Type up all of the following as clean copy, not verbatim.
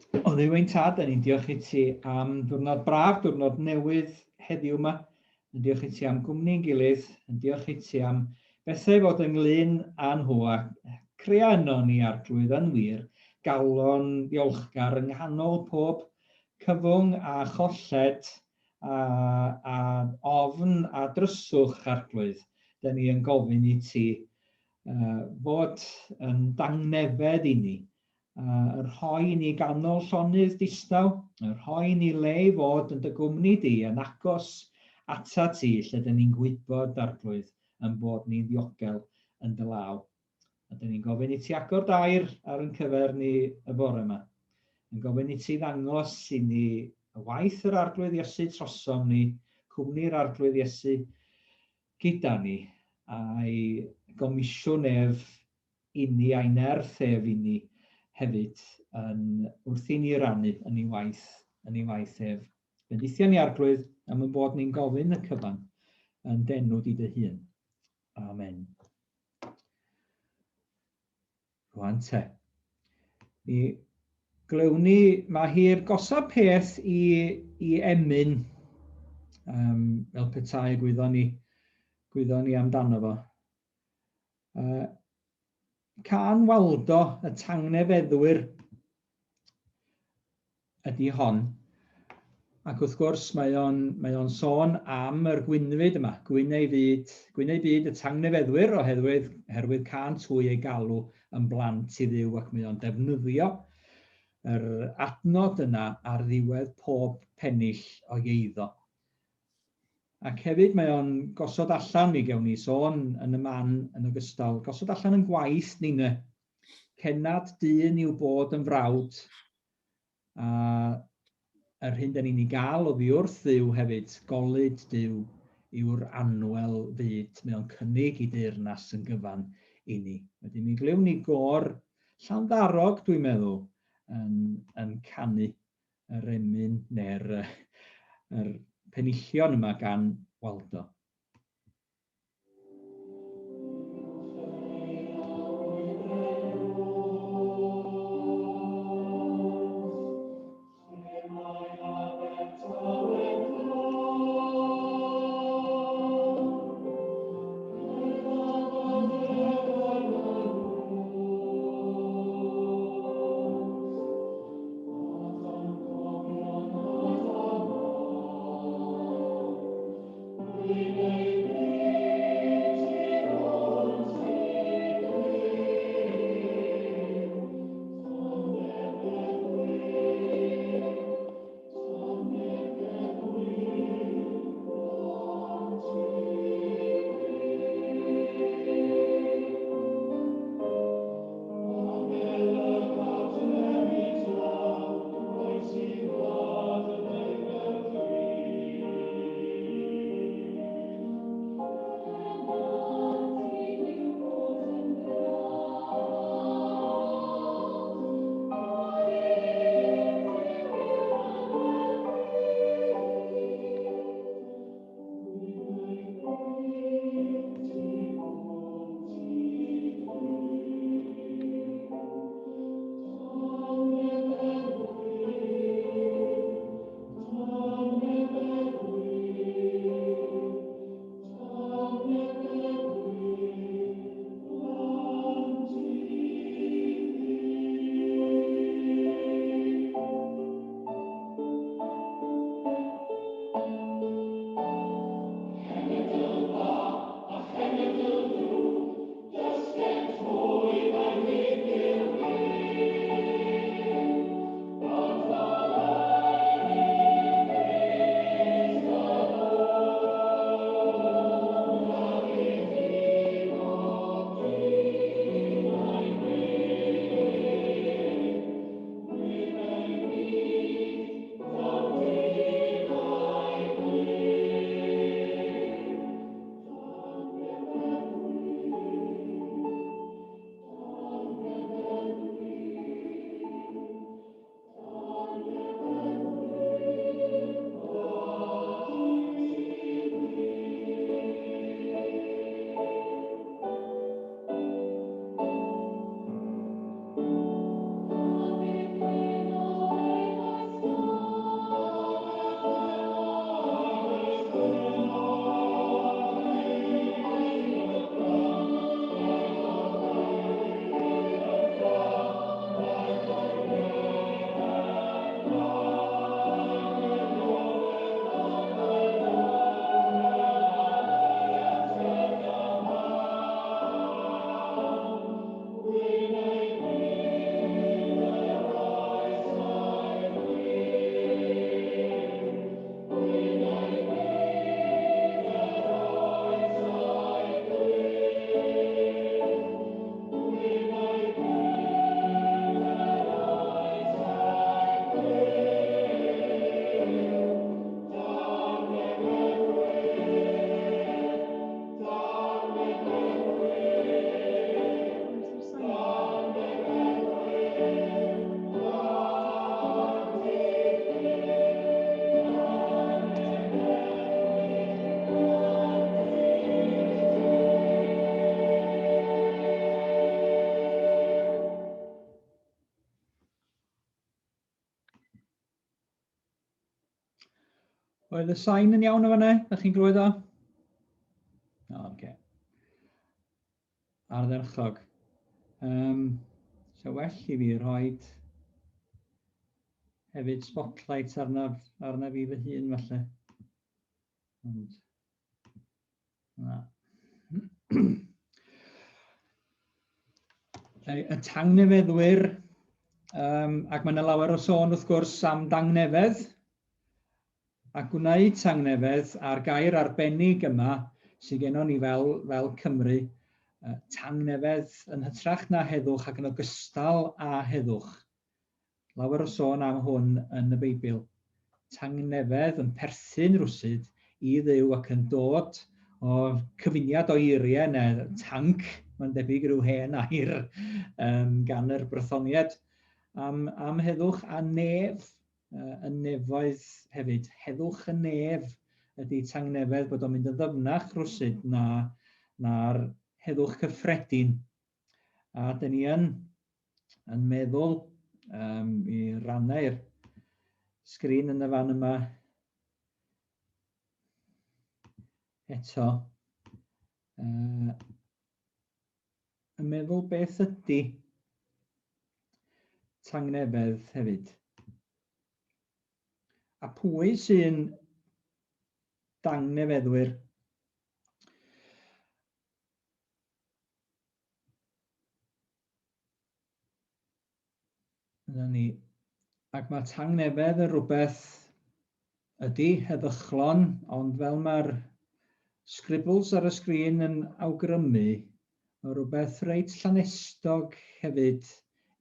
O Dduw ein Tad, da ni'n diolch i ti am ddiwrnod braf, diwrnod newydd heddiw yma. Yn diolch i ti am gwmni'n gilydd, yn diolch i ti am bethau fod ynglyn â nhw a crea yno ni Arglwydd yn wir, galon ddiolchgar yng nghanol pob cyfwng a cholled a, a ofn a dryswch Arglwydd. Da ni yn gofyn i ti uh, fod yn dangnefedd i ni, y rhoi i ni ganol llonydd distaw, y rhoi i ni le i fod yn dy gwmni di, yn agos atat ti, lle dyn ni'n gwybod, Arglwydd, yn bod ni'n ddiogel yn dy law. A dyn ni'n gofyn i ti agor dair ar yn cyfer ni y bore yma. Yn gofyn i ti ddangos i ni y waith yr Arglwydd Iesu trosom ni, cwmni'r Arglwydd Iesu gyda ni, a'i gomisiwn ef inni a'i nerth ef inni hefyd yn wrth i ni rannu yn ei waith, yn ei waith ef. Bendithia ni Arglwydd am ein bod ni'n gofyn y cyfan yn d'enw di dy hun. Amen. Rwan te. Mi glywn ni, mae hi'r gosaf peth i, i emyn, um, fel petai gwyddon ni, gwyddon ni amdano fo. Uh, Cân Waldo, y tangnefeddwyr ydy hon. Ac wrth gwrs mae o'n, mae o'n sôn am yr gwynfyd yma, gwyn ei fyd, gwyn ei byd y tangnefeddwyr oherwydd, oherwydd cânt hwy eu galw yn blant i Dduw ac mae o'n defnyddio yr adnod yna ar ddiwedd pob pennill o'i eiddo. Ac hefyd mae o'n gosod allan, mi gewn ni sôn yn y man yn ogystal, gosod allan yn gwaith ninne. Cennad dyn yw bod yn frawd, a yr hyn da ni'n ei gael oddi wrth Dduw hefyd, golud Duw yw'r anwel fyd, mae o'n cynnig i deyrnas yn gyfan i ni. Wedyn mi glywn ni gôr Llanddarog, dwi'n meddwl, yn, yn canu yr emyn neu'r yr penillion yma gan Waldo. Oedd y sain yn iawn o fanna? Ydych chi'n glywed o? O, oce. Ardderchog. Um, so well i fi rhoi hefyd spotlight arna, arna fi fy hun falle. Ond, na. Y tangnefeddwyr, um, ac mae yna lawer o sôn wrth gwrs am dangnefedd, a gwneud tangnefedd a'r gair arbennig yma sydd gennon ni fel, fel Cymru, uh, tangnefedd yn hytrach na heddwch ac yn ogystal â heddwch. Lawer o sôn am hwn yn y Beibl. Tangnefedd yn perthyn rwsut i Dduw ac yn dod o cyfuniad o eiriau neu tanc, mae'n debyg rhyw hen air um, gan yr Brythoniaid, am, am heddwch a nef, uh, y nefoedd hefyd. Heddwch y nef ydy tangnefedd, bod o'n mynd yn ddyfnach rwsut na, na'r heddwch cyffredin. A dyn ni yn yn meddwl um, i rannau'r sgrin yn y fan yma eto. Uh, yn meddwl beth ydy tangnefedd hefyd. A pwy sy'n dangnefeddwyr? Yna ni. Ac mae tangnefedd yn rhywbeth ydy heddychlon, ond fel mae'r scribbles ar y sgrin yn awgrymu, mae rhywbeth reit llanestog hefyd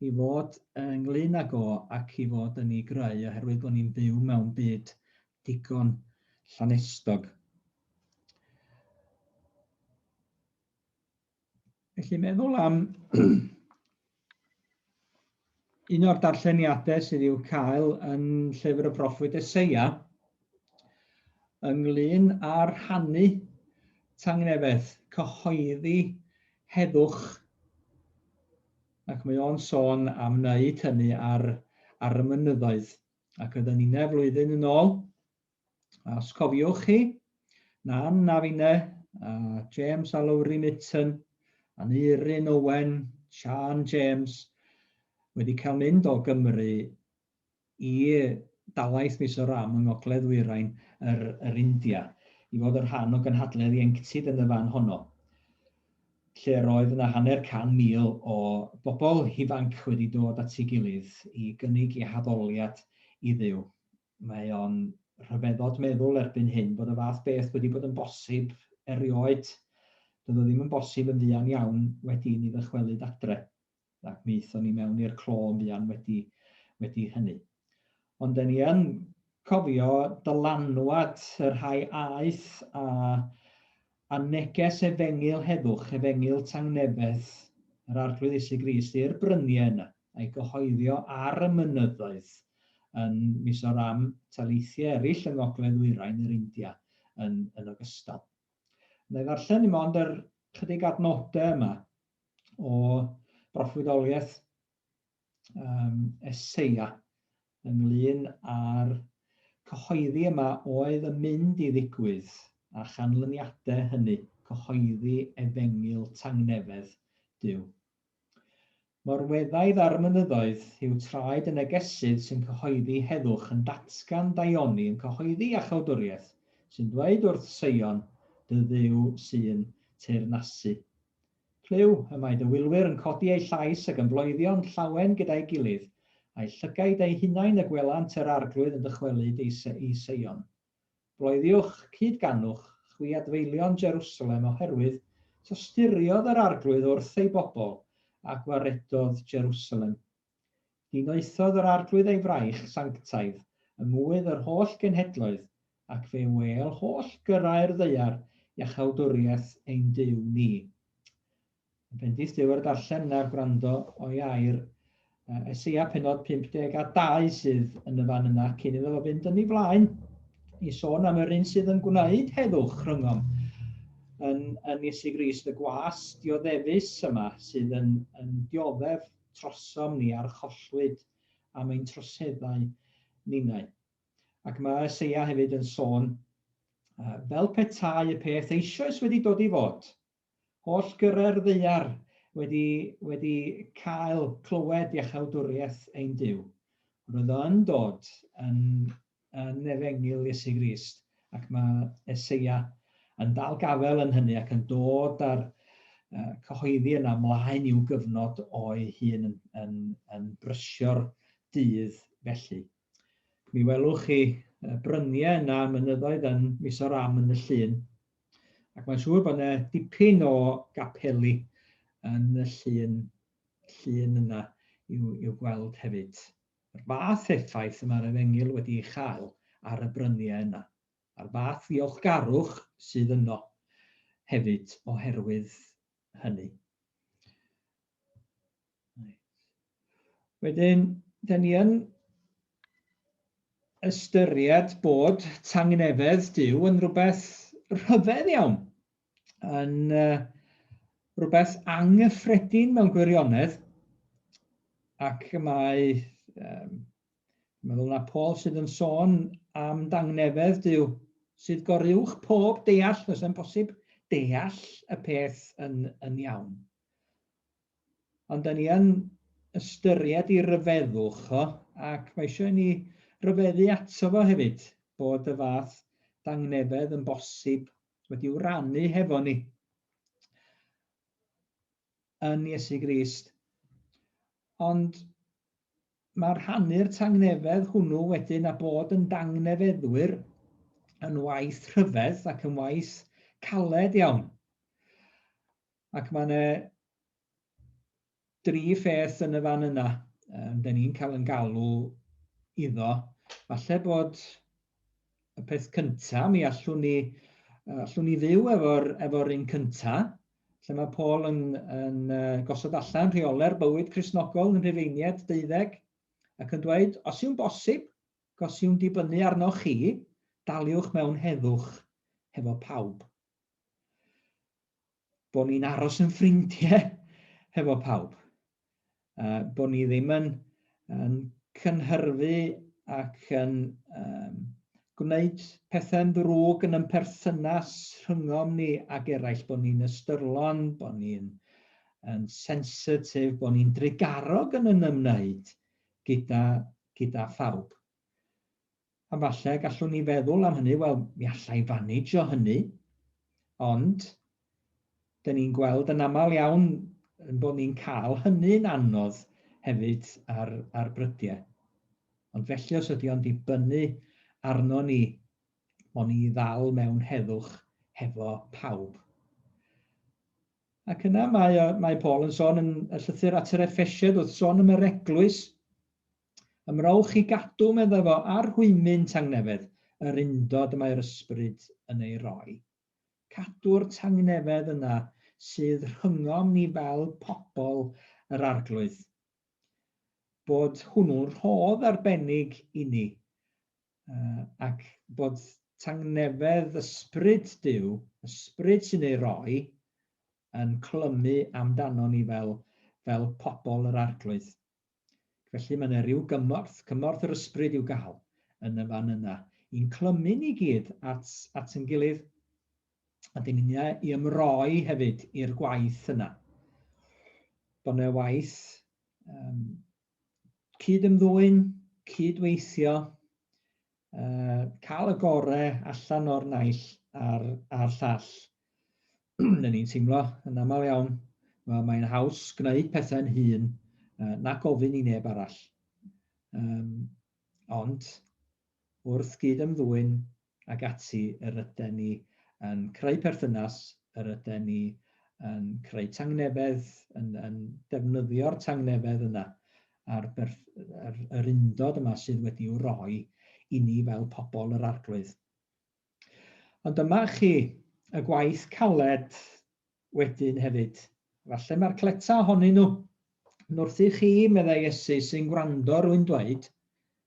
i fod ynglyn ag o ac i fod yn ei greu oherwydd bod ni'n byw mewn byd digon llanestog. Felly meddwl am un o'r darlleniadau sydd i'w cael yn llyfr y proffwyd Eseia ynglyn â rhannu tangnefedd, cyhoeddi heddwch, ac mae o'n sôn am wneud hynny ar, ar y mynyddoedd. Ac oedden ni'n flwyddyn yn ôl, A os cofiwch chi, Nan a finne, a James a Lowri Mitton, Aneurin Owen, Siân James, wedi cael mynd o Gymru i dalaith Mizoram yng ngogledd ddwyrain yr, yr India, i fod yn rhan o gynhadledd ieuenctid yn y fan honno, lle roedd yna 500,000 o bobl ifanc wedi dod at ei gilydd i gynnig eu haddoliad i Dduw. Mae o'n rhyfeddod meddwl erbyn hyn bod y fath beth wedi bod yn bosib erioed. Doedd o ddim yn bosib yn fuan iawn wedi i ni ddychwelyd adre, ac mi aethon ni mewn i'r clo yn fuan wedi, wedi hynny. Ond 'den ni yn cofio dylanwad y rhai aeth a, a neges efengyl heddwch, efengyl tangnefedd yr Arglwydd Iesu Grist i'r bryniau yna, a'i gyhoeddio ar y mynyddoedd yn Mizoram, taleithiau eraill yng ngogledd-ddwyrain yr India yn, yn ogystal. Wna i ddarllen dim ond yr chydig adnodau yma o broffwydoliaeth um, Eseia ynglyn â'r cyhoeddi yma oedd yn mynd i ddigwydd a chanlyniadau hynny, cyhoeddi efengyl tangnefedd Duw. Mor weddaidd ar y mynyddoedd yw traed y negesydd sy'n cyhoeddi heddwch, yn datgan daioni, yn cyhoeddi iachawdwriaeth, sy'n dweud wrth Seion, Dy Dduw sy'n teyrnasu. Clyw, y mae dy wylwyr yn codi eu llais ac yn bloeddio'n llawen gyda'i gilydd, a'u llygaid eu hunain y gwelant yr Arglwydd yn dychwelyd i Seion. Bloeddiwch, cyd-ganwch, chwi adfeilion Jerwsalem, oherwydd tosturiodd yr Arglwydd wrth ei bobl, a gwaredodd Jerwsalem. Dinoethodd yr Arglwydd ei fraich sanctaidd ym mwydd yr holl genhedloedd, ac fe wêl holl gyrrau'r ddaear iachawdwriaeth ein Duw ni. Bendith Duw ar y darllen a'r gwrando o'i air. Eseia pennod 52 sydd yn y fan yna cyn iddo fo fynd yn ei flaen i sôn am yr un sydd yn gwneud heddwch rhyngom yn, yn Iesu Grist, y gwas dioddefus yma sydd yn, yn dioddef trosom ni a'r chollwyd am ein troseddau ninnau. Ac mae Eseia hefyd yn sôn, fel petai y peth eisoes wedi dod i fod, holl gyrrau'r ddaear wedi, wedi cael clywed iachawdwriaeth ein Duw. Roedd o yn dod yn, yn efengyl Iesu Grist, ac mae Eseia yn dal gafael yn hynny ac yn dod â'r uh, cyhoeddi yna mlaen i'w gyfnod o'i hun yn, yn, yn brysio'r dydd felly. Mi welwch chi bryniau yna, mynyddoedd yn Mizoram yn y llun. Ac mae'n siŵr bod yna dipyn o gapeli yn y llun, llun yna i'w, i'w gweld hefyd. Yr fath effaith y mae'r efengyl wedi ei chael ar y bryniau yna. A'r fath ddiolchgarwch sydd yno hefyd oherwydd hynny. Wedyn, dyn ni yn ystyried bod tangnefedd Duw yn rhywbeth rhyfedd iawn, yn uh, rhywbeth anghyffredin mewn gwirionedd, ac mae, um, meddwl na Paul sydd yn sôn am dangnefedd Duw, sydd goruwch pob deall, os yna'n bosib deall y peth yn, yn iawn. Ond da ni yn ystyried i ryfeddwch o, ac mae eisiau i ni ryfeddu ato fo hefyd, bod y fath dangnefedd yn bosib wedi'w rannu hefo ni yn Iesu Grist. Ond mae rhannu'r tangnefedd hwnnw wedyn a bod yn dangnefeddwyr yn waith rhyfedd ac yn waith caled iawn. Ac mae yna dri pheth yn y fan yna, um, da ni'n cael yn galw iddo. Falle bod y peth cyntaf, mi allwn ni, allwn ni fyw efo'r efo un cyntaf, lle mae Paul yn, yn gosod allan rheolau'r bywyd Cristnogol yn Rhufeiniaid 12, ac yn dweud, os yw'n bosib, os yw'n dibynnu arnoch chi, daliwch mewn heddwch hefo pawb. Bod ni'n aros yn ffrindiau hefo pawb. Uh, bod ni ddim yn, yn cynhyrfu ac yn um, gwneud pethau'n ddrwg yn yn perthynas rhyngom ni ag eraill, bod ni'n ystyrlon, bod ni'n yn sensitif, bod ni'n drugarog yn yn ymwneud gyda, gyda phawb. A falle gallwn ni feddwl am hynny, wel, mi alla i fanage-o hynny, ond dyn ni'n gweld yn aml iawn yn bod ni'n cael hynny'n anodd hefyd ar, ar brydiau. Ond felly os ydy o'n dibynnu arno ni, o'n i ddal mewn heddwch hefo pawb. Ac yna mae, mae Paul yn sôn yn y llythyr at yr Effesiaid wrth sôn am yr eglwys, Ymrowch i gadw, meddai fo, ar rhwymyn tangnefedd, yr undod y mae'r Ysbryd yn ei roi. Cadw'r tangnefedd yna sydd rhyngom ni fel pobl yr Arglwydd. Bod hwnnw'n rhodd arbennig i ni, ac bod tangnefedd Ysbryd Duw, Ysbryd sy'n ei roi, yn clymu amdanon ni fel, fel pobl yr Arglwydd. Felly mae yna ryw gymorth, cymorth yr ysbryd i'w gael yn y fan yna, i'n clymu ni gyd at, at yn gilydd. A dyn ni'n i ymroi hefyd i'r gwaith yna. Bod yna waith um, cyd-ymddwyn, cyd-weithio, uh, cael y gore allan o'r naill a'r, a'r llall. Dyn ni'n teimlo yn aml iawn, wel, mae'n haws gwneud pethau'n hun uh, na gofyn i neb arall. Um, ond wrth gyd ymddwyn ac ati yr yden ni yn creu perthynas, yr yden ni yn creu tangnefedd, yn, yn defnyddio'r tangnefedd yna a'r, berth, yr, yr undod yma sydd wedi'w roi i ni fel pobl yr Arglwydd. Ond dyma chi y gwaith caled wedyn hefyd. Falle mae'r cleta ohonyn nhw. Yn wrth i chi, meddai Iesu, sy'n gwrando rwy'n dweud,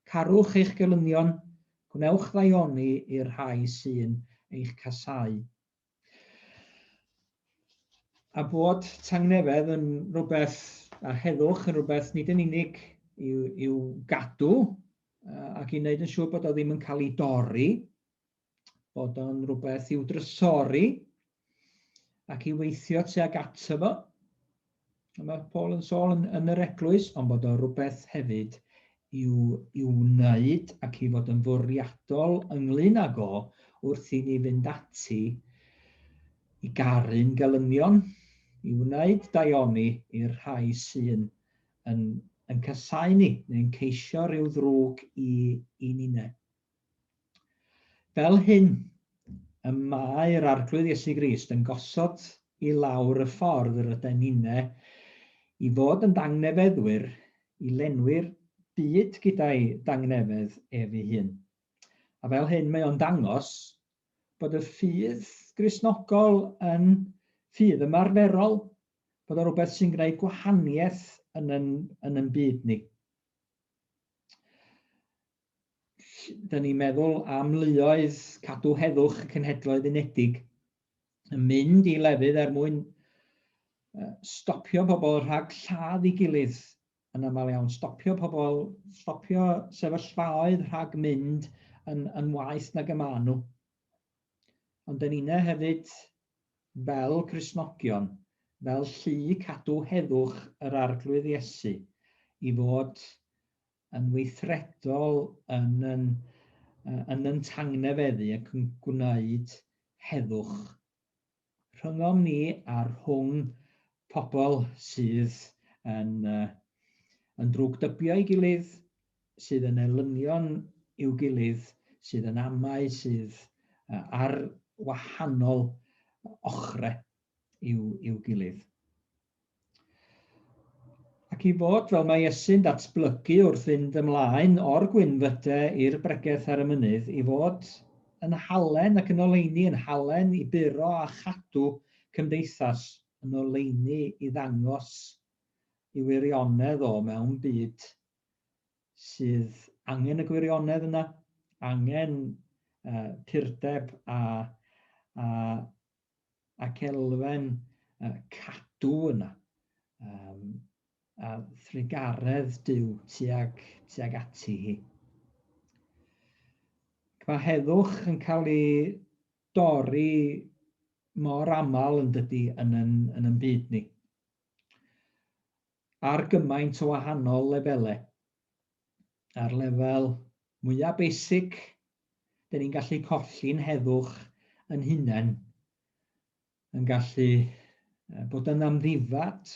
carwch eich gelynion, gwnewch ddaioni i'r rhai sy'n eich casáu. A bod tangnefedd yn rhywbeth, a heddwch yn rhywbeth nid yn unig i'w, i'w gadw. Ac i wneud yn siŵr bod o ddim yn cael ei dorri, bod o'n rhywbeth i'w drysori ac i weithio tuag ato fo. A mae Paul yn sôn yn, yn yr eglwys, ond bod o rhywbeth hefyd i'w, i'w wneud ac i fod yn fwriadol ynglyn ag o wrth i ni fynd ati i garu'n gelynion, i wneud daioni i'r rhai sy'n yn, yn casáu ni, neu'n ceisio rhyw ddrwg i, i ninne. Fel hyn, y mae'r Arglwydd Iesu Grist yn gosod i lawr y ffordd yr yden ninne i fod yn dangnefeddwyr, i lenwi'r byd gyda'i dangnefedd ef ei hun. A fel hyn mae o'n dangos bod y ffydd Gristnogol yn ffydd ymarferol, bod o rhywbeth sy'n gwneud gwahaniaeth yn yn, yn yn byd ni. Dyn ni'n meddwl am luoedd cadw heddwch y Cenhedloedd Unedig yn mynd i lefydd er mwyn stopio pobl rhag lladd ei gilydd yn aml iawn, stopio pobl, stopio sefyllfaoedd rhag mynd yn, yn waeth nag y maen nhw. Ond dyn ni'n hefyd fel Cristnogion, fel llu cadw heddwch yr Arglwydd Iesu, i fod yn weithredol yn yn yn yn tangnefeddu ac yn gwneud heddwch rhyngom ni a rhwng pobl sydd yn yn drwgdybio ei gilydd, sydd yn elynion i'w gilydd, sydd yn amau, sydd ar wahanol ochrau i'w, i'w gilydd. Ac i fod, fel mae Iesu'n datblygu wrth fynd ymlaen o'r gwynfyde i'r bregeth ar y mynydd, i fod yn halen ac yn oleuni, yn halen i buro a chadw cymdeithas, yn oleuni i ddangos i wirionedd o mewn byd sydd angen y gwirionedd yna, angen uh, purdeb a, a ac elfen cadw yna, um, a thrugaredd Duw tuag, tuag ati hi. Ac mae heddwch yn cael ei dorri mor aml yn dydy yn yn, yn yn byd ni. Ar gymaint o wahanol lefelau. Ar lefel mwyaf basic, dyn ni'n gallu colli'n heddwch yn hunain, yn gallu bod yn amddifad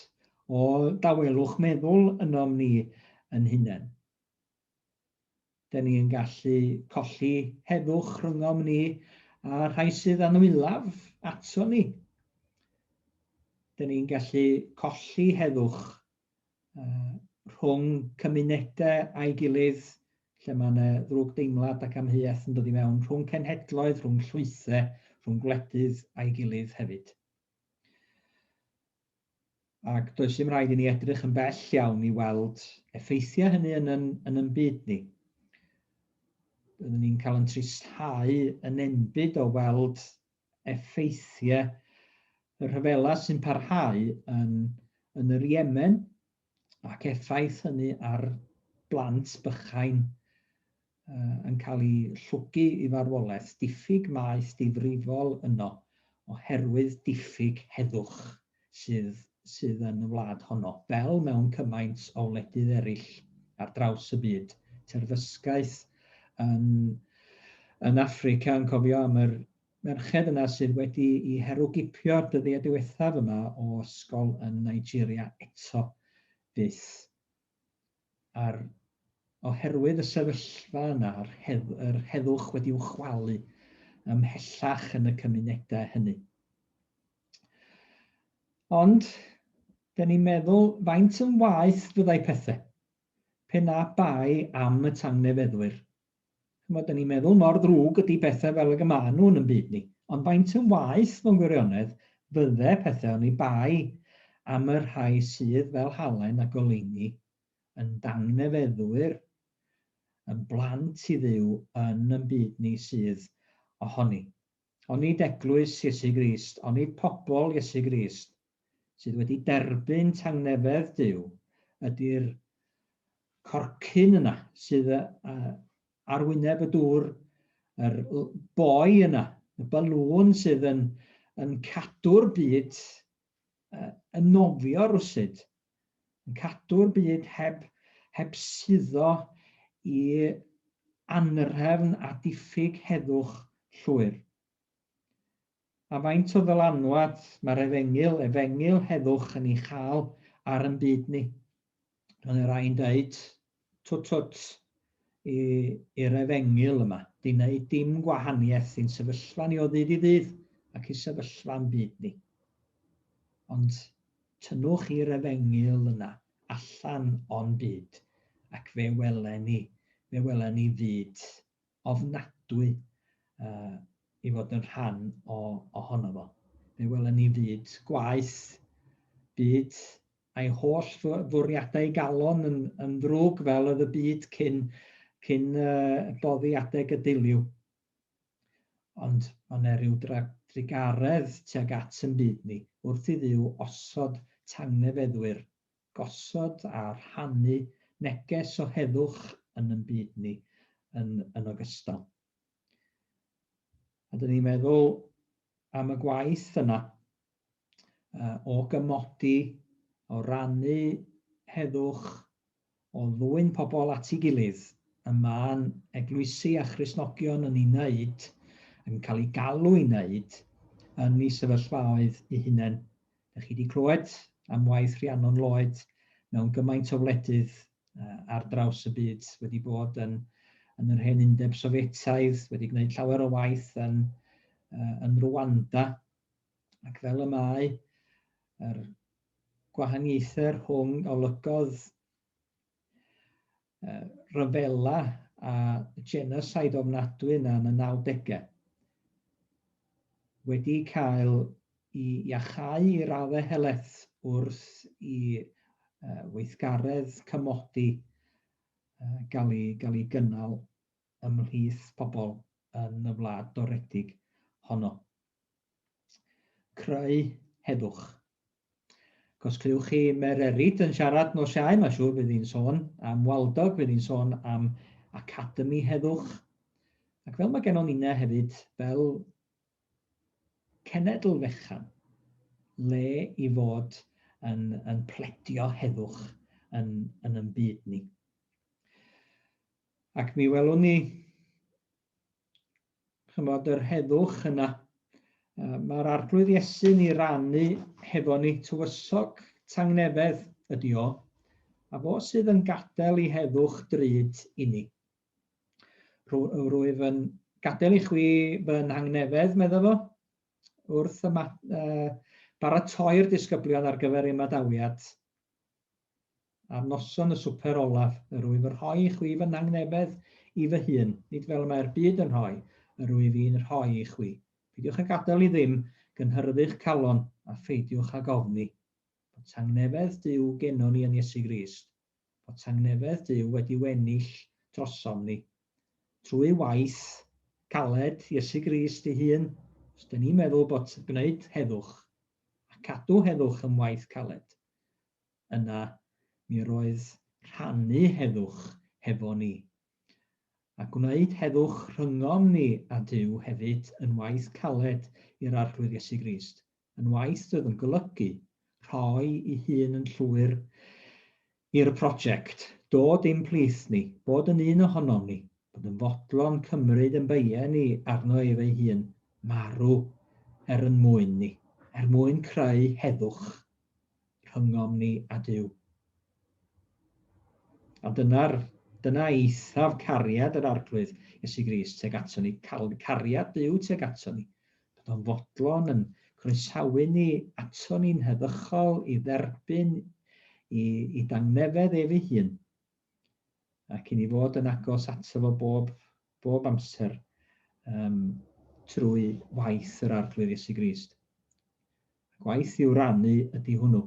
o dawelwch meddwl ynom ni yn hunain. Dyn ni'n gallu colli heddwch rhyngom ni a rhai sydd anwylaf ato ni. Dyn ni'n gallu colli heddwch rhwng cymunedau a'i gilydd, lle mae yna ddrwg deimlad ac amheuaeth yn dod i mewn, rhwng cenhedloedd, rhwng llwythau, rhwng gwledydd a'i gilydd hefyd. Ac does dim rhaid i ni edrych yn bell iawn i weld effeithiau hynny yn yn, yn yn byd ni. Byddwn ni'n cael yn tristhau yn enbyd o weld effeithiau y rhyfela sy'n parhau yn, yn yr Iemen ac effaith hynny ar blant bychain uh, yn cael eu llwgu i farwolaeth, diffyg maeth difrifol yno oherwydd diffyg heddwch sydd, sydd yn y wlad honno, fel mewn cymaint o wledydd eraill ar draws y byd. Terfysgaeth yn, yn Affrica, yn cofio am yr merched yna sydd wedi i herwgipio'r dyddiau diwethaf yma o ysgol yn Nigeria eto fyth. A'r, oherwydd y sefyllfa yna, yr, hedd, yr heddwch wedi'w chwalu ymhellach yn y cymunedau hynny. Ond, dyn ni'n meddwl faint yn waeth fyddai pethau pe na bai am y tangnefeddwyr. Chymod, dyn ni'n meddwl mor ddrwg ydy pethau fel ag y maen nhw yn yn byd ni, ond faint yn waeth mewn gwirionedd fydde pethau oni bai am y rhai sydd fel halen a goleuni yn dangnefeddwyr, yn blant i Dduw yn yn byd ni sydd ohoni. Onid eglwys Iesu Grist, onid pobl Iesu Grist, sydd wedi derbyn tangnefedd Duw, ydy'r corcyn yna sydd ar wyneb y dŵr, yr boi yna, y balŵn sydd yn, yn cadw'r byd yn nofio rwsut, yn cadw'r byd heb, heb suddo i anrhefn a diffyg heddwch llwyr. A faint o ddylanwad mae'r efengyl, efengyl heddwch yn ei chael ar yn byd ni? Mae yna rai'n dweud, twt twt i'r efengyl yma, di wneud dim gwahaniaeth i'n sefyllfa ni o ddydd i ddydd ac i sefyllfa'n byd ni. Ond tynnwch i'r efengyl yna allan o'n byd ac fe welen ni, fe welen ni fyd ofnadwy uh, i fod yn rhan o, ohono fo. Fe welwn ni fyd gwaeth, byd a'i holl fwriadau galon yn, yn ddrwg fel oedd y byd cyn, cyn uh, boddi adeg y diliw. Ond mae yna rhyw drugaredd tuag at yn byd ni wrth i Dduw osod tangnefeddwyr gosod a rhannu neges o heddwch yn yn byd ni yn, yn ogystal. A dyn ni'n meddwl am y gwaith yna uh, o gymodi, o rannu heddwch, o ddwyn pobl at ei gilydd, y mae'n eglwysi a Christnogion yn ei wneud, yn cael ei galw i wneud, yn ei sefyllfaoedd eu hunain. Dych chi wedi clywed am waith Rhiannon Lloyd mewn gymaint o wledydd ar draws y byd, wedi bod yn, yn yr hen Undeb Sofietaidd, wedi gwneud llawer o waith yn, yn Rwanda, ac fel y mae yr gwahaniaethau rhwng olygodd rhyfela a genocide ofnadwy yna yn y 90au wedi cael i iachau i raddau helaeth wrth i weithgaredd cymodi gael ei, gael ei gynnal ymhlith pobl yn y wlad doredig honno. Creu heddwch. Ac os clywch chi Mererid yn siarad nos Iau, mae'n siŵr bydd hi'n sôn am Waldog, bydd hi'n sôn am Academi Heddwch. Ac fel mae gennon ninne hefyd, fel cenedl fechan, le i fod yn, yn pledio heddwch yn, yn yn byd ni. Ac mi welwn ni chymod, yr heddwch yna. Mae'r Arglwydd Iesu'n ei rannu hefo ni, tywysog tangnefedd ydy o, a fo sydd yn gadael i heddwch drud i ni. Rwyf yn gadael i chwi fy nhangnefedd, medda fo, wrth yma, baratoi'r disgyblion ar gyfer ei ymadawiad. Ar noson y swper olaf, yr wyf yn rhoi i chwi fy nhangnefedd i fy hun, nid fel y mae'r byd yn rhoi, yr wyf i'n rhoi i chwi. Peidiwch â gadael i ddim gynhyrfu'ch calon, a pheidiwch ag ofni. Bod tangnefedd Duw gennon ni yn Iesu Grist. Bod tangnefedd Duw wedi wennill drosom ni. Trwy waith caled Iesu Grist ei hun, os dyn ni'n meddwl bod gwneud heddwch a cadw heddwch yn waith caled, yna mi roedd rhannu heddwch hefo ni, a gwneud heddwch rhyngom ni a Duw hefyd yn waith caled i'r Arglwydd Iesu Grist, yn waith oedd yn golygu rhoi i hun yn llwyr i'r prosiect, dod i'n plith ni, bod yn un ohonom ni, bod yn fodlon cymryd yn beiau ni arno ef ei hun, marw er yn mwyn ni, er mwyn creu heddwch rhyngom ni a Duw. A dyna'r, dyna eithaf cariad yr Arglwydd Iesu Grist tuag ato ni, cariad Duw tuag ato ni. Bod o'n fodlon yn croesawu ni ato ni'n heddychol i dderbyn i, i dangnefedd ef ei hun. Ac i ni fod yn agos ato fo bob, bob amser um, trwy waith yr Arglwydd Iesu Grist. Gwaith i'w rannu ydy hwnnw.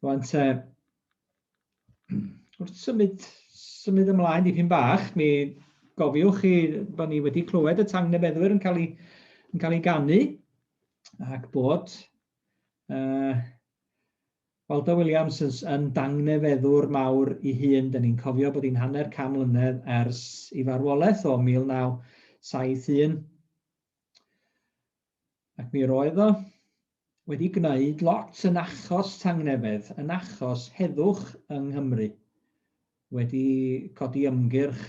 Rwan te, wrth symud, symud ymlaen dipyn bach, mi gofiwch chi bod ni wedi clywed y tangnefeddwyr yn cael ei, yn cael ei ganu, ac bod uh, Waldo Williams yn, yn dangnefeddwr mawr i hun. Dyn ni'n cofio bod hi'n hanner can mlynedd ers i farwolaeth o 1971. Ac mi roedd o wedi gwneud lot yn achos tangnefedd, yn achos heddwch yng Nghymru. Wedi codi ymgyrch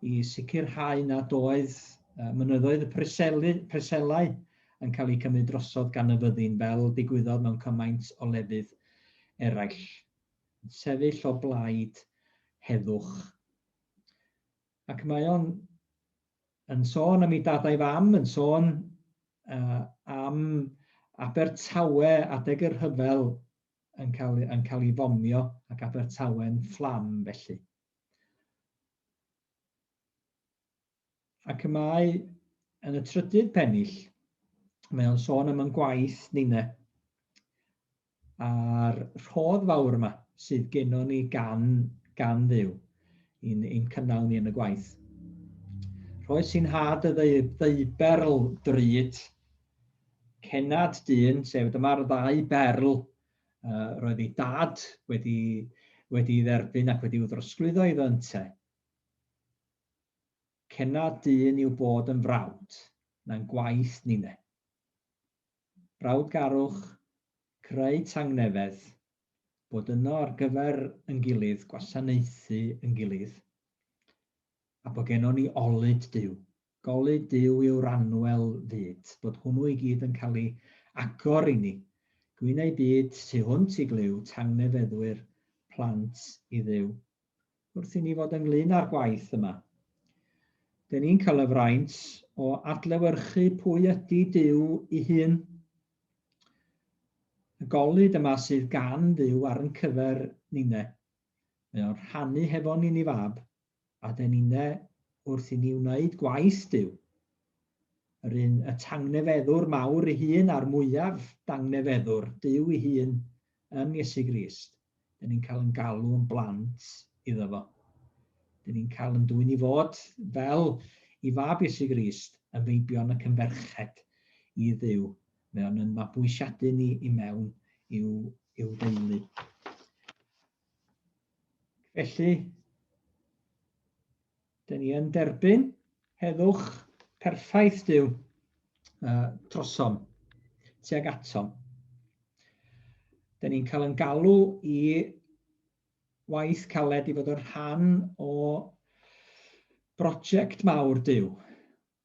i sicrhau nad oedd mynyddoedd y Preseli, Preselau yn cael eu cymryd drosodd gan y fyddin fel digwyddodd mewn cymaint o lefydd eraill. Yn sefyll o blaid heddwch. Ac mae o'n yn sôn am ei dad a'i fam, yn sôn uh, am Abertawe adeg y rhyfel yn cael, yn cael ei fomio ac Abertawe'n fflam felly. Ac y mae yn y trydydd pennill, mae o'n sôn am yn gwaith ninne a'r rhodd fawr yma sydd gennon ni gan, gan Dduw i'n, i'n cynnal ni yn y gwaith. Rhoes i'n had y ddeuberl drud, Cennad dyn, sef dyma'r ddau berl uh, roedd ei dad wedi, wedi dderbyn ac wedi wrthdrosglwyddo iddo ynte. Cennad dyn yw bod yn frawd, na'n gwaith ninne. Brawdgarwch, creu tangnefedd, bod yno ar gyfer yn gilydd, gwasanaethu yn gilydd, a bod gennon ni olud Duw. Golud Duw yw'r anwel fyd, bod hwnnw i gyd yn cael ei agor i ni. Gwyn eu byd tu hwnt i glyw tangnefeddwyr plant i Dduw. Wrth i ni fod ynglyn â'r gwaith yma, dyn ni'n cael y fraint o adlewyrchu pwy ydy Duw ei hun. Y golud yma sydd gan Dduw ar yn cyfer ninne. Mae o'n rhannu hefo ni'n ei fab, A den ninne wrth i ni wneud gwaith Duw, yr un y tangnefeddwr mawr ei hun a'r mwyaf dangnefeddwr, Duw ei hun yn Iesu Grist, den ni'n cael yn galw yn blant iddo fo. Den ni'n cael yn dwyn i fod fel i fab Iesu Grist yn feibion ac yn ferched i Dduw. Mae o'n yn mabwysiadu ni i mewn i'w, i'w deulu. Felly, dyn ni yn derbyn heddwch perffaith Duw trosom, tuag atom. Dyn ni'n cael yn galw i waith caled i fod yn rhan o brosiect mawr Duw,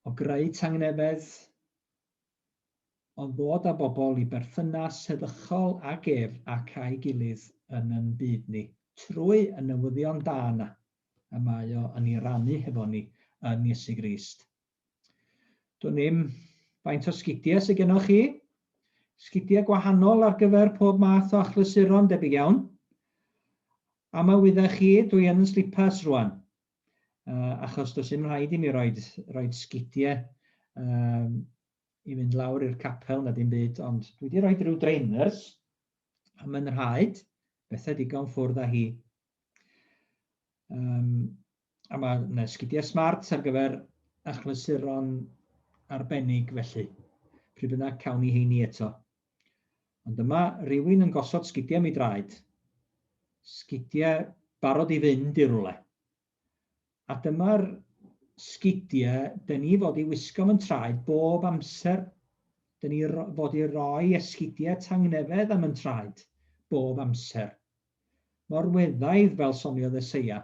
o greu tangnefedd Ond ddod â bobl i berthynas heddychol ag ef ac â'i gilydd yn yn byd ni, trwy y newyddion da yna y mae o yn ei rannu hefo ni yn Iesu Grist. Dwn i'm faint o sgidiau sydd gennoch chi. Sgidiau gwahanol ar gyfer pob math o achlysuron, debyg iawn. Am a wyddech chi, dwi yn yn slippers rwan. Achos does dim rhaid i mi roed, roed sgidiau um, i fynd lawr i'r capel na dim byd, ond dwi wedi rhoi rhyw drainers am yn rhaid, bethau digon ffwrdd â hi. Um, a mae yna sgidiau smart ar gyfer achlysuron arbennig felly. Pryd bynnag cawn ni heini eto. Ond dyma rhywun yn gosod sgidiau mi draed. Sgidiau barod i fynd i rywle. A dyma'r sgidiau dyn ni fod i wisgo mewn traed bob amser. Dyn ni fod i roi esgidiau tangnefedd am yn traed bob amser. Mor weddaidd, fel soniodd Eseia,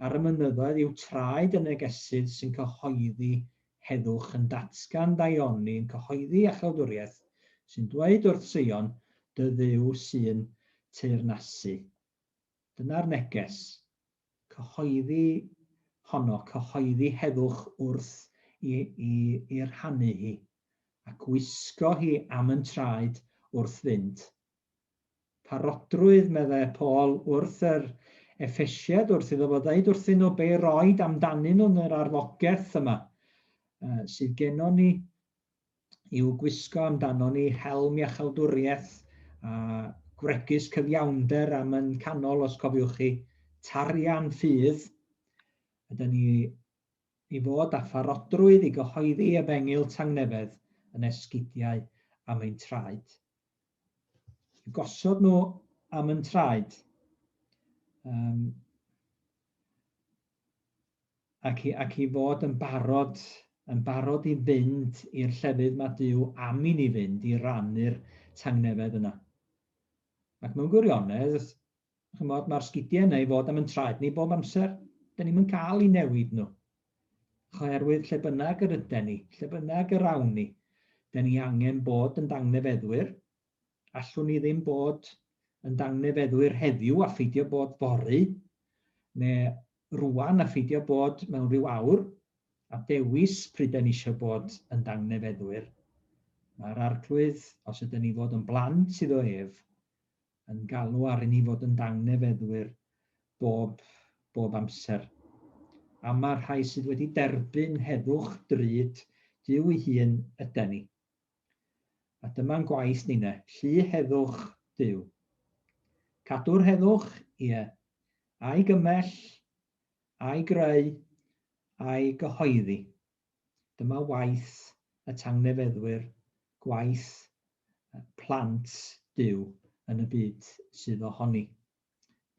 ar y mynyddoedd yw traed y negesydd sy'n cyhoeddi heddwch, yn datgan daioni, yn cyhoeddi iachawdwriaeth, sy'n dweud wrth Seion, Dy Dduw sy'n teyrnasu. Dyna'r neges. Cyhoeddi honno, cyhoeddi heddwch wrth i, i, i rhannu hi, a gwisgo hi am yn traed wrth fynd. Parodrwydd, meddai Paul wrth yr Effesiaid, wrth iddo fo ddeud wrthyn nhw be roed amdanyn nhw yn yr arfogaeth yma sydd gennon ni i'w gwisgo amdanon ni, helm iachawdwriaeth a gwregys cyfiawnder am yn canol, os cofiwch chi, tarian ffydd, ydyn ni i fod â pharodrwydd i gyhoeddi efengyl tangnefedd yn esgidiau am ein traed. I'w gosod nhw am yn traed. Um, ac, i, ac i fod yn barod, yn barod i fynd i'r llefydd mae Duw am i ni fynd i rannu'r tangnefedd yna. Ac mewn gwirionedd, chymod, mae'r sgidiau yna i fod am yn traed ni bob amser. Dyn ni'm yn cael i newid nhw. Oherwydd lle bynnag yr yden ni, lle bynnag yr awn ni, dyn ni angen bod yn dangnefeddwyr. Allwn ni ddim bod yn dangnefeddwyr heddiw a pheidio bod fory, neu rwan a pheidio bod mewn rhyw awr, a dewis pryd 'den ni eisiau bod yn dangnefeddwyr. Mae'r Arglwydd, os ydyn ni fod yn blant iddo ef, yn galw ar i ni fod yn dangnefeddwyr bob, bob amser. A mae'r rhai sydd wedi derbyn heddwch drud Duw ei hun yden ni. A dyma'n gwaith ninne, llu heddwch Duw. Cadw'r heddwch, ie, a'i gymell, a'i greu, a'i gyhoeddi. Dyma waith y tangnefeddwyr, gwaith plant Duw yn y byd sydd ohoni.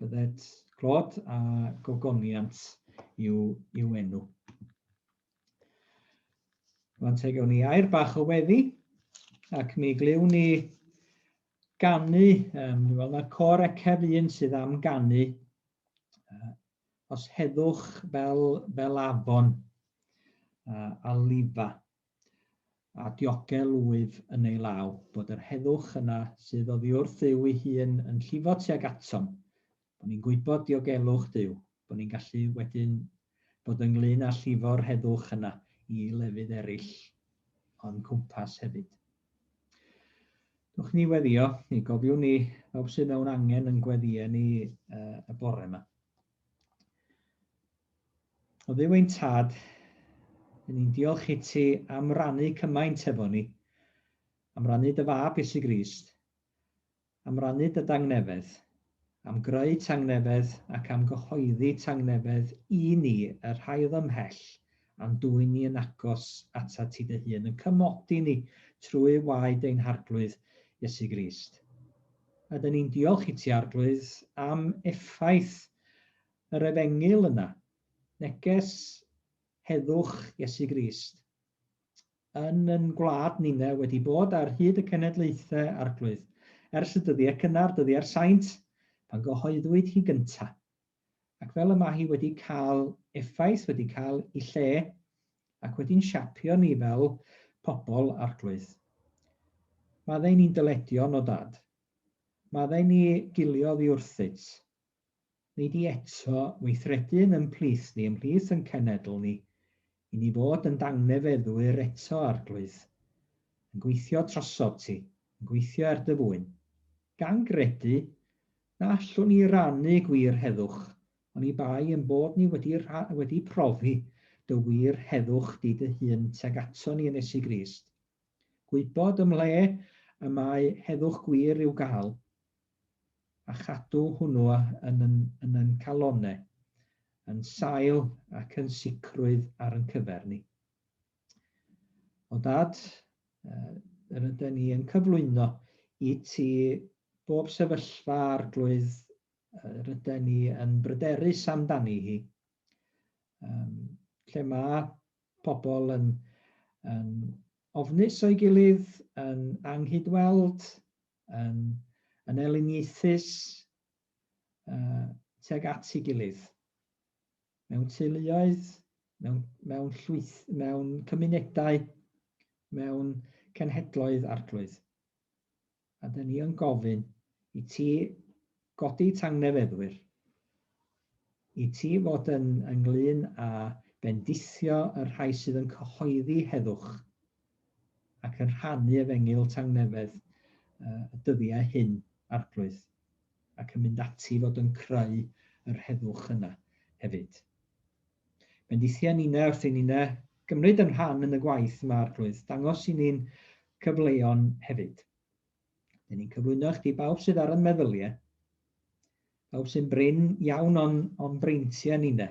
Bydded clod a gogoniant i'w, i'w enw. Rwan te gawn ni air bach o weddi ac mi glywn ni ganu, um, wel na cor ecef un sydd am ganu, uh, os heddwch fel, fel afon uh, a lifa a diogel wyf yn ei law, bod yr heddwch yna sydd oddi wrth Dduw ei hun yn llifo tuag atom, bod ni'n gwybod diogelwch Duw, bod ni'n gallu wedyn bod ynglyn â llifo'r heddwch yna i lefydd eraill o'n cwmpas hefyd. Dwch ni weddio, ni gofiwn ni bawb sydd mewn angen yn gweddïau ni uh, y bore yma. O Dduw ein Tad, dyn ni'n diolch i ti am rannu cymaint efo ni, am rannu dy fab Iesu Grist, am rannu dy dangnefedd, am greu tangnefedd ac am gyhoeddi tangnefedd i ni, y rhai oedd ymhell, a'n dwyn ni yn agos atat ti dy hun, yn cymodi ni trwy waed ein Harglwydd Iesu Grist. A dyn ni'n diolch i ti, Arglwydd, am effaith yr efengyl yna, neges heddwch Iesu Grist, yn yn gwlad ninne wedi bod ar hyd y cenedlaethau, Arglwydd, ers y dyddiau cynnar, dyddiau'r saint, pan gyhoeddwyd hi gynta. Ac fel y mae hi wedi cael effaith, wedi cael ei lle, ac wedi'n siapio ni fel pobl, Arglwydd. Maddau ni'n dyledion, o Dad. Maddau ni gilio oddi wrthyt. Wnei di eto weithredu yn yn plith ni, ymhlith yn cenedl ni, i ni fod yn dangnefeddwyr eto, Arglwydd, yn gweithio trosod ti, yn gweithio er dy fwyn, gan gredu na allwn ni rannu gwir heddwch oni bai ein bod ni wedi, wedi profi dy wir heddwch di dy hun tuag ato ni yn Iesu Grist. Gwybod ymhle y mae heddwch gwir i'w gael, a chadw hwnnw yn yn, yn yn calonau, yn sail ac yn sicrwydd ar yn cyfer ni. O Dad, yr ydyn ni yn cyflwyno i ti bob sefyllfa Arglwydd yr ydyn ni yn bryderus amdani hi, um, lle mae pobl yn, yn ofnus o'i gilydd, yn anghydweld, yn, yn elyniaethus uh, tuag at ei gilydd. Mewn teuluoedd, mewn, mewn, llwyth, mewn cymunedau, mewn cenhedloedd Arglwydd. A dyn ni yn gofyn i ti godi tangnefeddwyr, i ti fod yn ynglyn â bendithio y rhai sydd yn cyhoeddi heddwch ac yn rhannu efengyl tangnefedd y dyddiau hyn, Arglwydd, ac yn mynd ati i fod yn creu yr heddwch yna hefyd. Bendithia ninne wrth i ninne gymryd yn rhan yn y gwaith yma, Arglwydd, dangos i ni'n cyfleon hefyd. Dyn ni'n cyflwyno i chdi bawb sydd ar yn meddyliau, bawb sy'n brin iawn o'n, on breintiau ninne,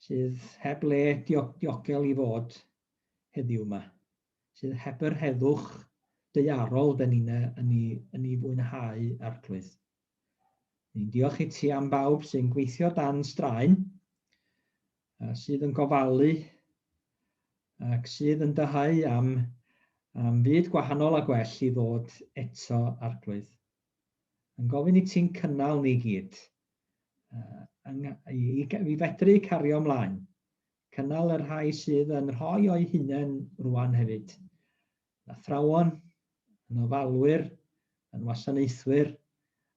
sydd heb le diogel i fod heddiw yma, sydd heb yr heddwch daearol dyn ni'n yn ei, yn ei fwynhau, Arglwydd. Ni'n diolch i ti am bawb sy'n gweithio dan straen, a sydd yn gofalu ac sydd yn dyhau am, am fyd gwahanol a gwell i ddod eto, Arglwydd. Yn gofyn i ti'n cynnal ni gyd, i, i, i fedru cario ymlaen. Cynnal y rhai sydd yn rhoi o'u hunain rwan hefyd. Yn athrawon, yn ofalwyr, yn wasanaethwyr,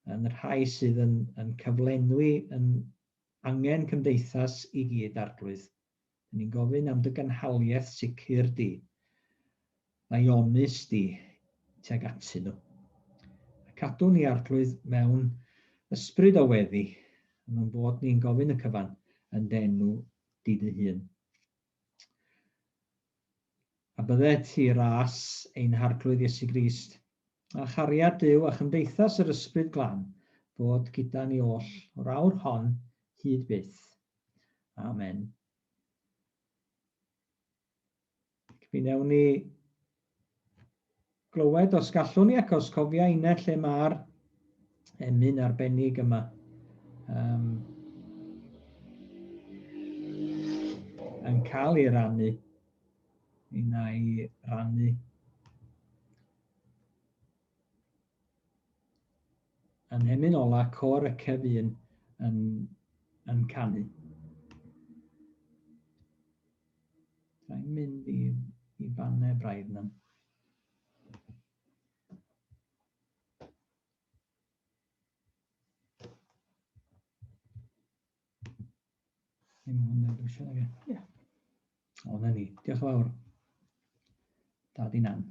yn rhai sydd yn, yn cyflenwi yn angen cymdeithas i gyd, Arglwydd. Dyn ni'n gofyn am dy gynhaliaeth sicr di, ddaionus di tuag atyn nhw. A cadw ni, Arglwydd, mewn ysbryd o weddi, am ein bod ni'n gofyn y cyfan yn dy enw di dy hun. A bydde ti ras ein Harglwydd Iesu Grist, a chariad Duw a chymdeithas yr Ysbryd Glân fod gyda ni oll o'r awr hon hyd byth. Amen. Mi wnewn ni glywed os gallwn ni ac os cofia inne lle mae'r emyn arbennig yma. Um, yn cael ei rannu. Mi wna i rannu. Yn hemyn ola, côr y cyfun yn, yn canu. Rhaid mynd i, i fannau braidd yna. Ddim hwnna dwi eisiau, nage? Ie. O, na ni. Diolch yn fawr. Dad i Nan.